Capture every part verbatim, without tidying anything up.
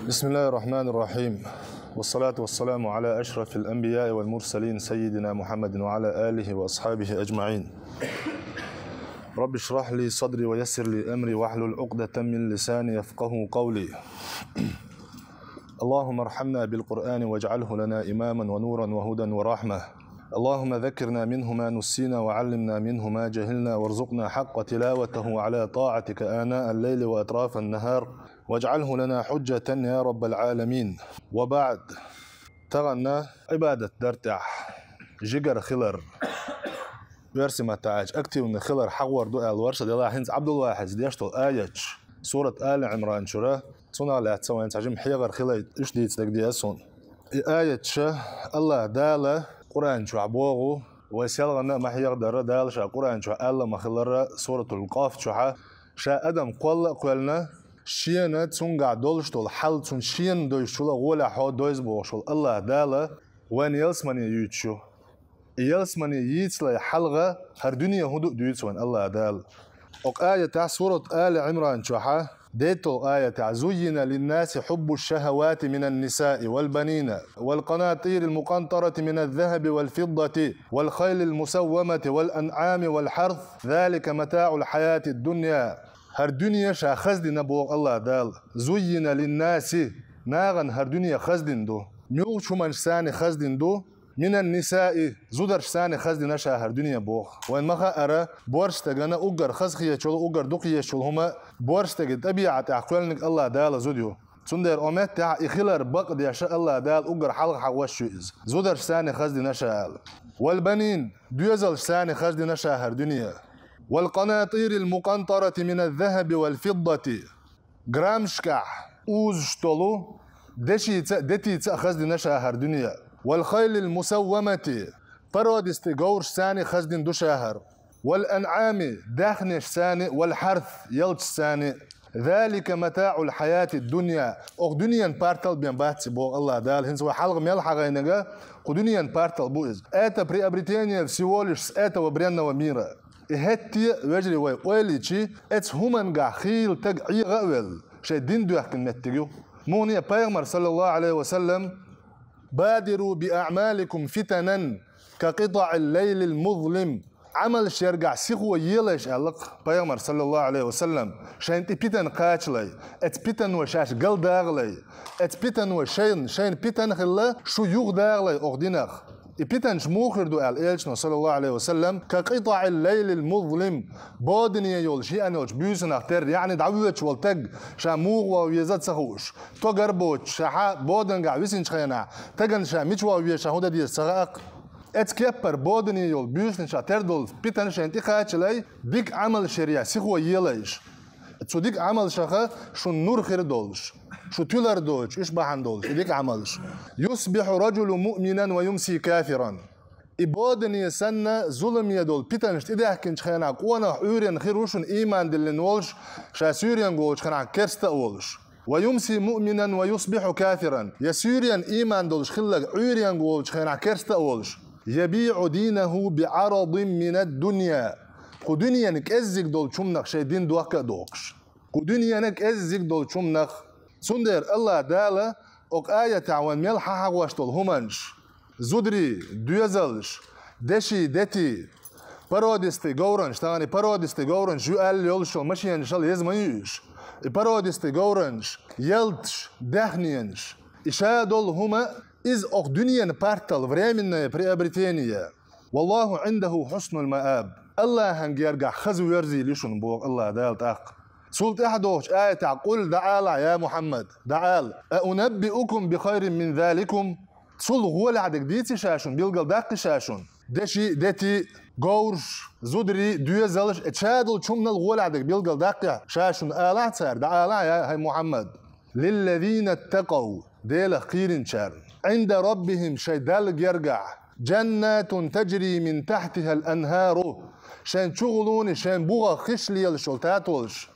بسم الله الرحمن الرحيم. والصلاة والسلام على أشرف الأنبياء والمرسلين سيدنا محمد وعلى آله وأصحابه أجمعين. رب اشرح لي صدري ويسر لي أمري واحلل عقدة من لساني يفقه قولي. اللهم ارحمنا بالقرآن واجعله لنا إماما ونورا وهدى ورحمة. اللهم ذكرنا منه ما نسينا وعلمنا منه ما جهلنا وارزقنا حق تلاوته على طاعتك آناء الليل وأطراف النهار واجعله لنا حجة يا رب العالمين. وبعد. Тахана Ӏибадат дар тӀехь жигара хилар, версиматач активный хилар хьагӀор ду аьлла варша делахь, хӀинца Ӏабдулвахьица деш долу аяташ сурат Али Ӏимран чура, цунах лаьцна вайн цхьа жима хьехар хилайта, уьш дийца дагадеа суна. И аяташ Аллаха Дала Къуръан чохь боху, вай селхана а ма хьехадара, Дала Ша Къуръан чохь аьлла ма-хиллара, суратул Къаф чохьа, Ша адам кхолла а кхоьллина, Шена цуьнгахь долуш долу хьал цунна шена дойзучул а гӀолехь хьо дойза бохуш волу Аллаха Дала вайна ялсамане юьйцуш ю. И ялсамане йийцале хьалха хӀара дуьне хӀун ду а дуьйцу вайна Аллаха Дала. Окху аятехь, сурат Али Ӏимран чохьа, дейтталгӀа аятехь: «زين للناس حب الشهوات من النساء والبنين والقناطير المقنطرة من الذهب والفضة والخيل المسومة والأنعام والحرث ذلك متاع الحياة الدنيا». ХӀара дуьне ша хаздина боху Аллаха Дала. «زين للناس», нахана хӀара дуьне хаздина ду. Муьлхачу хӀуманашца хаздина ду? «من النساء», зударшца хаздина ша хӀара дуьне боху. Вайн ма-хаъара, боьрша стагана уггар хазахеташ йолу, уггар дукхаезаш йолу хӀума, боьрша стеган тӀабиӀатехь кхоьллинарг Аллаха Дала зуда ю. Цундела оцу меттехь и хилар бакъдеш Аллаха Дала уггар хьалха хьагӀош ю иза. Зударшца хаздина ша аьлла. «والبنين», доьзалшца хаздина ша хӀара дуьне. «والقناطير المقنطرة من الذهب والفضة». Граммашкахь узуш долу дешица а, детица а хаздина ша хӀара дуьне. «والخيل المسومة», породистый говрашца хаздина ду ша хӀара. «والأنعام», даьхнешца, «والحرث», ялташца. «ذلك متاع الحياة الدنيا». Окху дуьненан партал бен бац и боху Аллаха Дала. ХӀинца вай хьалха мел хьагӀайнарг кху дуьненан партал бу иза. «Это приобретение всего лишь с этого бренного мира». И хӀетте а, вежарий, вай ойла йичи, оцу хӀумангахь хийла стаг Ӏехо а велла, шайн дин доьхкина меттиг ю. Муха а Пайхамар, саллаллаху Ӏалайхи ва саллам: «بادروا بأعمالكم فتنا كقطع الليل المظلم». Ӏамалш яргахь сихо елайша аьлла-кх Пайхамар, саллаллаху Ӏалайхи ва саллам, шайна тӀе питана кхачалай, оцу питано шаьш галдахалай, оцу питано шайна, шайна питана хилла, шу юхадахалай окху динах. И питанаш муха хир ду аьлла элчано, саллаллаху Ӏалайхи ва саллам: «كقطع الليل المظلم». Бодане йолуш еана йолчу буьйсанах терра, яъни дӀавоьдуш волу стаг, ша муха ван веза а ца хууш, стогар боцуш, ша хьан бодангахь висинчу хенахь, стагана ша мича ван веза, ша хӀун дан деза ца хаьа-кх. Оцу кеппара бодане йолу буьйсанашах тера долу питана шайна тӀе кхачалай, дика Ӏамалш яргахь сихо елайша. Цу дика Ӏамалшаха шун нур хир долуш, шу туьлар доцуш, уьш бахьана долуш, и дика Ӏамалш. «يصبح الرجل مؤمنا ويمسي كافرا». И бодане санна, зуламе долу питанаш тӀедаьхкинчу хенахь къонах Ӏуьйренна хир ву шуна ийман диллина волуш, ша суьйренга волчу хенахь керста а волуш. «ويمسي مؤمنا ويصبح كافرا». Я суьйренна ийман долуш хилларг Ӏуьйренга волчу хенахь керста а волуш. «يبيع دينه بعرض من الدنيا». Кху дуьненан кӀеззиг долчу хӀуманах шайн дин дохка а дохуш. Кху дуьненан кӀеззиг долчу хӀуманах. Цундела Аллаха Дала окху аятехь вайн мел хьан хьагӀош долу хӀуманаш: зударий, доьзалш, деши, дети, породистый говранаш, тахана и породистый говранаш ю аьлла йолуш йолу машенашал еза ма ю уьш. И породистый говранаш, ялташ, даьхненаш. И ша долу хӀума, иза окху дуьненан партал, временное приобретение. «والله عنده حسن المآب». Аллахьан гергахь хаза верзийла ю шуна боху Аллаха Дала тӀаккха. Цул тӀаьхьа догӀучу аятехь: «قل», дӀаала, я Мухьаммад, дӀаала: «أنبئكم بخير من ذلكم». Цул гӀолехь дерг дийци ша шуна, билгалдаккхи ша шуна? Деши, дети, говраш, зударий, доьзалш, и ша долчу хӀуманал гӀолехь дерг билгалдаккхи ша шуна, алахь цара, дӀаалахь, я хӀай Мухьаммад. «للذين اتقوا», Делах кхийринчарна, «عند ربهم», шайн Далла гергахь, «جنات تجري من تحتها الأنهار», шайн чугӀалони, шайн бухах хиш лелаш йолу татолаш,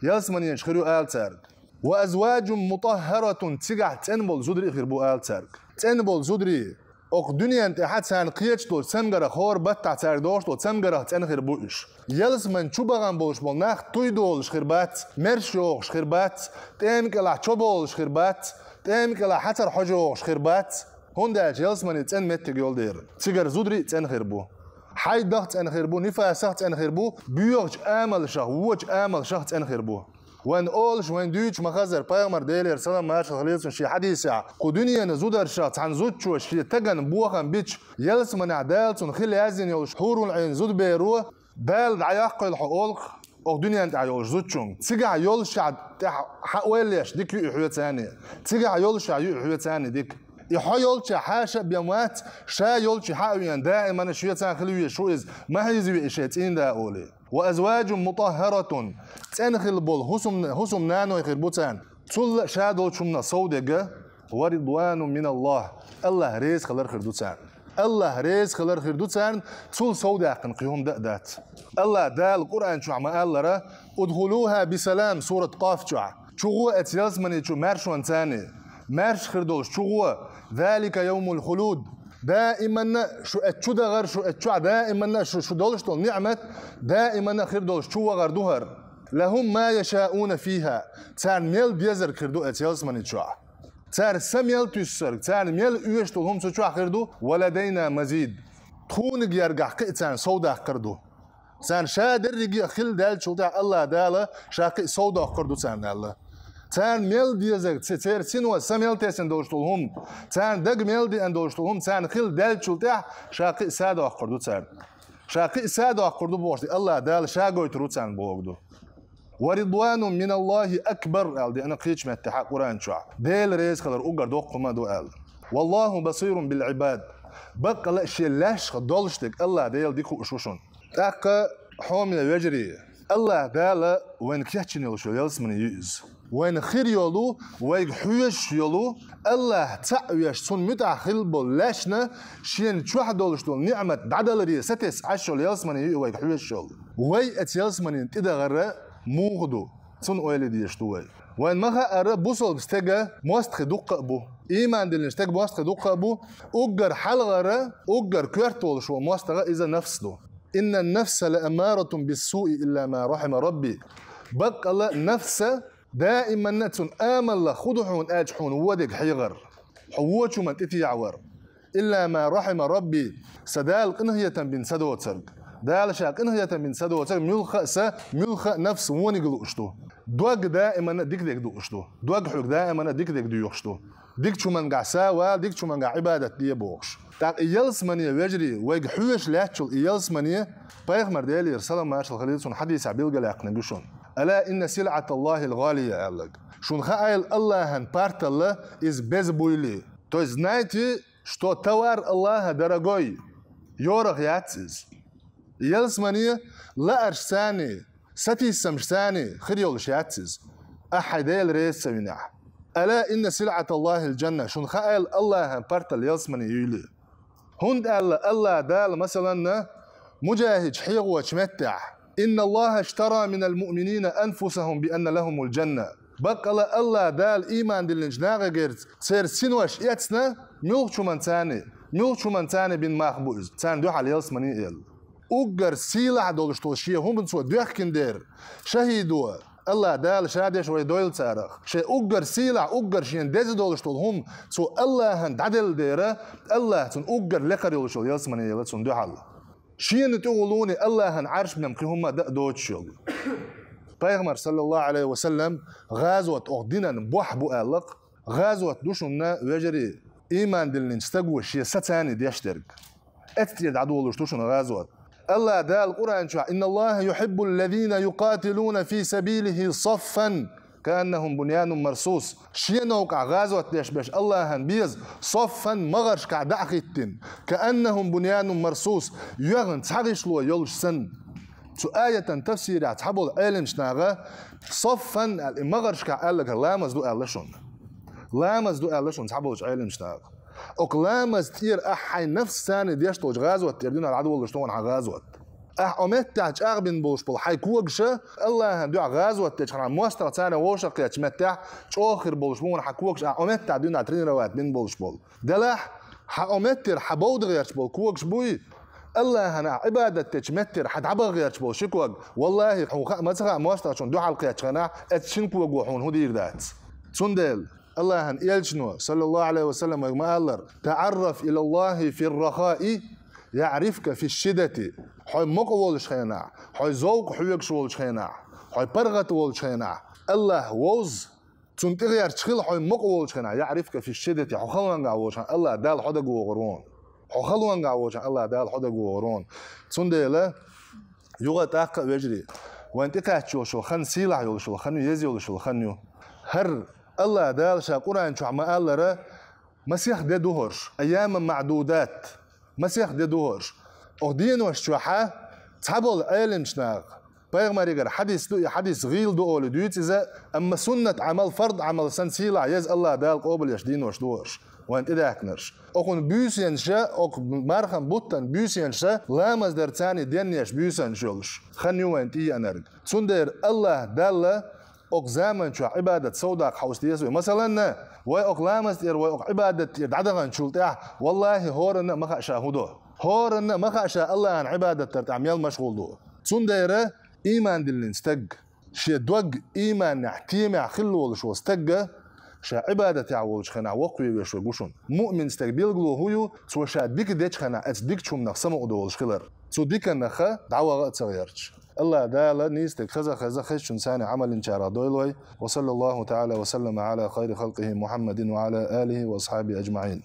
ялсаманеш хир ю ала цаьрга. «وأزواج مطهرة», цигахь цӀена болу зударий а хир бу ала цаьрга. ЦӀена болу зударий, Окху дуьнен тӀехь царна кхеташ долчу цамгарх, хӀора баттахь цаьрга догӀуш долу цамгарх цӀена хир бу уьш. Ялсамани чу бахана болуш болу нах туй долуш хир бац, маьрша йогӀуш хир бац, тӀема кӀелахь чо болуш хир бац, тӀема кӀелахь хьацар хьожа йогӀуш хир бац. ХӀунда аьлча ялсамани цӀена меттиг йолу дела. Цигара зударий а цӀена хир бу. Хьайдах а цӀена хир бу, нифасах а цӀена хир бу, боьхачу амалшах, вочу амалшах а цӀена хир бу. Вайн олуш, вайн дуьйцуш ма-хаззара, пайхамар, Делера салам-маршалла хуьлийла цунна, шен хьадисехь: «Кху дуьненан зударшах цхьана зудчо шен стагана бохам бича, ялсаманехь Дала цунна хила яздина йолуш хьурул-Ӏийн зудаберо, Дала дӀаяккхийла хьо олу-кх окху дуьнен тӀехь йолуш зудчуьнга. Цигахь йолушехь тӀехь хьан ойла еш, дика ю и хьоьца а, цигахь йолушехь ю и хьоьца а дика. И хьо йолччехь хьаша а бен вац, ша йолччу хьа а веана, даимана шеца а хила везаш ву иза, ма хьийзаве и шайн цӀийнда», олий. «Ва азваджун мутаххаратун». ЦӀена хилла болу хӀусам-, хӀусамнаной хир бу царна. Цул а ша долчу хӀуманах сов дерг. «Ва ридванун миналлахӀ». АллахӀ реза хилар хир ду царна. АллахӀ реза хилар хир ду царна, цул сов даьккхина кхин хӀума дан а дац. АллахӀ Дала Къуръан чохь ма-аллара: «Удхулуха бисалам», сурат Къаф чохь. «ЧугӀо эца ялсамани чу маьршонца а, маьрша хир долуш чугӀо, залика йовмул хулуд». Даиманна шу эца чу дахар, шу эца чохь даиманна шу, шу долуш долу ниъмат, даиманна хир долуш чу вахар ду хӀара. «Лахум ма яшауна фиха». Царна мел дезарг хир ду эца ялсамани чохь. Цара са мел туьссург, царна мел оьшуш долу хӀума цу чохь хир ду. «Ва ладайна мазид». Тхуна гергахь кхин а царна сов даккхар ду. Царна ша дерриге а хила даьллачул тӀаьхьа АллахӀ Дала ша кхин а сов доккхур ду царна аьлла. Царна мел дезарг, ц-, церан сино са мел тесна долуш долу хӀума, царна дага мел деана долуш долу хӀума царна хила даьллачул тӀаьхьа ша кхин а са доккхур ду царна. Ша кхин а са доккхур ду бохуш, АллахӀ Дала ша гойтур ву царна бохург ду. «Ва ридванун миналлахӀи акбар», аьлла деана кхечу меттехь Къуръан чохь. Дела реза хилар уггар доккха хӀума ду аьлла. «ВаллахӀу басирун бил Ӏибад». Баккъала а шен лаьшна долуш дерг АллахӀ Дела дика хууш ву шуна. ТӀаккха, хьоме вежарий, АллахӀ Дала вайна кечйина йолуш йолу ялсамани ю иза. Вайна хир йолу, вайга хьоьжуш йолу, АллахӀ цхьаъ веш, цунна муьтӀахь хилла болу лаьшна шена чохь долуш долу ниъмат дӀадаларе сатесна Ӏаш йолу ялсамани ю и вайга хьоьжуш йолу. Вай эца ялсаманина тӀедахара муха ду? Цунна ойла дезаш ду вай. Вайн ма-хаъара, бусалба стеган мостагӀий дуккха а бу. Ийман диллина стеган мостагӀий дуккха а бу. Уггар хьалхара, уггар коьрта волуш волу мостагӀа иза нафс ду. «Иннан нафса ла аммаратун биссуи илла ма рахима Рабби». Баккъала нафса даиманна цунна амалла хӀун ду хьуна аьлча хьуна вон дерг хьехар. Хьо вочу хӀуманна тӀетехьавар. «Илла ма рахима Рабби», сан Дала къинхетам бина ца доцург. Дала ша къинхетам бина ца доцург, муьлхха а са, муьлхха а нафс вониг лууш ду. Дог даиманна дика дерг дууш ду. Дог хьоьга даиманна дика дерг доьхуш ду. Дикачу хӀумангахь са вала, дикачу хӀумангахь Ӏибадат де бохуш. ТӀаккха и ялсамани, вежарий, вайга хьоьжуш лаьттачул и ялсамани, пайхамар, Делера салам-маршалла хуьлийла цунна, хьадисехь билгалъяьккхинарг ю шуна: «Ала инна силъаталлахӀил гӀалия», аьлларг. Шуна хаийла АллахӀан парталла иза беза буйла. То есть, знаете, что товар Аллаха дорогой, йорах яц иза. Ялсамани лаарш царний, сатийсамаш царний хир йолуш яц иза, ахь хьайн Дела реза ца винехь. «Ала инна силъаталлахӀил джанна», шуна хаийла АллахӀан партал ялсамани юйла. ХӀунда аьлла АллахӀ Дала, масаланна, муджахӀидаш хьехочу меттехь: «Инналлаха штара минал муъминина анфусахум би анна лахумул джанна». Баккъала АллахӀ Дала ийман диллинчу нахе герца церан синош эцна, муьлххачу хӀуманца царний, муьлххачу хӀуманца царний бина мах бу иза, царна дуьхьал ялсамани а елла. Уггар сийлахь долуш долу шен хӀума цо доьхкина дера, шахӀидо, АллахӀ Дала ша деш вай дойла царах, шен уггар сийлахь, уггар шена деза долуш долу хӀума цо АллахӀана дӀаделла дера, АллахӀа цунна уггар лекхар йолуш йолу ялсамани елла цунна дуьхьал. Шена тӀехула вуни АллахӀан Ӏарш мем кхин хӀумма а дан а доцуш йолу. Пайхамар, саллаллаху Ӏалайхи ва саллам, гӀазот окху динан бохь бу аьлла-кх. ГӀазот ду шуна, вежарий, ийман диллинчу стаго шен са царний деш дерг. ЭцтӀера дӀадолуш ду шуна гӀазот. АллахӀ Дала Къуръан чохь: «ИнналлахӀа юхьиббул лазина юкъатилуна фи сабилихӀи саффан». «Кааннахум буньянун марсус». Шен новкъахь гӀазот деш берш АллахӀана беза, саффан, магӀаршкахь дӀа а хӀиттина, «кааннахум буньянун марсус», йоьгӀна цхьа гӀишло йолуш санна. Цу аятан тафсирехь цхьаболу Ӏеламчу наха саффан аьлла, и магӀаршкахь аьлларг ламаз ду аьлла шуна. Ламаз ду аьлла шуна цхьаболчу Ӏеламчу наха. Окху ламаз тӀера ахь хьайн нафс царний деш долчу гӀазот тӀера дуьнал дӀадолуш ду хьан гӀазот. Ахь Ӏо меттехь чӀагӀбина болуш болу хьайн когаша, АллахӀан дуьхьа гӀазот дечу хьан мостагӀа царна вовшах кхетчу меттехь чӀогӀа хир болуш бу хьан когаш, ахь Ӏо меттехь дуьнал тренировать бина болуш болу. Делахь, Хьан о меттера хьан бовда гӀерташ болу когаш буй, Аллахьана ахь Ӏибадат дечу меттера хьан дӀабаха гӀерташ болу ши ког, валлахӀи, хьуна хаа ма ца хаьа, мостагӀчунна дуьхьал кхетчахьана, оцу шина кого хьуна хӀун дийр дац. Цундела Аллахьан элчано, саллаллаху Ӏалайхи ва саллам, вайга ма-аллара: «ТаӀарраф илаллахи фир-рахаи, яӀрифка фиш-шиддати». Хьо мукъа волчу хенахь, хьо зовкх хьоьгуш волчу хенахь, хьо паргӀат волчу хенахь, Аллахь вовза, Цунна тӀегӀерташ хила хьо мукъа волчу хенахь, яӀрифка фиш-шиддати, хьо халонга волчу хенахь, Аллахь Дала хьо дага вогӀур ву. Хьо халонга волчу хенахь, Аллахь Дала хьо дага вогӀур ву. Цундела, юха а тӀаккха а, вежарий, вайн тӀекхаьчча йолуш йолу хан сийлахь йолуш йолу хан ю, еза йолуш йолу хан ю. ХӀара Аллахь Дала Ша Къуръан чохь ма-аллара, масех де ду хӀорш, айяман маӀдудат, масех де ду хӀорш. Оха денош чохьа цхьаболу Ӏеламчу наха, пайхамарегара хьадис ду, и хьадис гӀийла ду олий дуьйцу иза, амма суннат Ӏамал, фард Ӏамал санна сийлахь еза Аллахь Дала къобалъеш денош ду хӀорш, вайн тӀедаьхкинарш. Окхун буьйсанаш, окху мархан буттан буьйсанаш, ламаз дар царний денъеш буьйсанаш йолуш, хан ю вайн тӀееанарг. Цундела Аллахь Далла окху заман чохь Ӏибадат совдаккха хьовса деза вай. Масаланна, вай окху ламаз тӀера, вай окху Ӏибадат тӀера дӀадаханчул тӀаьхьа, валлахӀи, хӀоранна а ма хаьа ша хӀун до. ХӀоранна а ма хаьа ша Аллахьан Ӏибадат дар тӀехь мел машгӀул ду. Цундела ийман диллина стаг, шен дог ийманехь, темехь хилла волуш волу стагга, ша Ӏибадатехь волчу хенахь воккхаве веш верг ву шуна. Муъмин стаг билгало хӀун ю, цо ша дика дечу хенахь, оцу дикачу хӀуманах самукъадолуш хилар. Цу диканах дӀаваха а ца гӀерташ. Аллахь Дала нийса дерг хаза а хезна, хезначун санна Ӏамал йинчарах дойла вай. Ва саллаллаху таӀала ва саллама Ӏала хайри халкъихӀи Мухьаммадин ва Ӏала алихӀи ва асхьабихӀи ажмаӀин.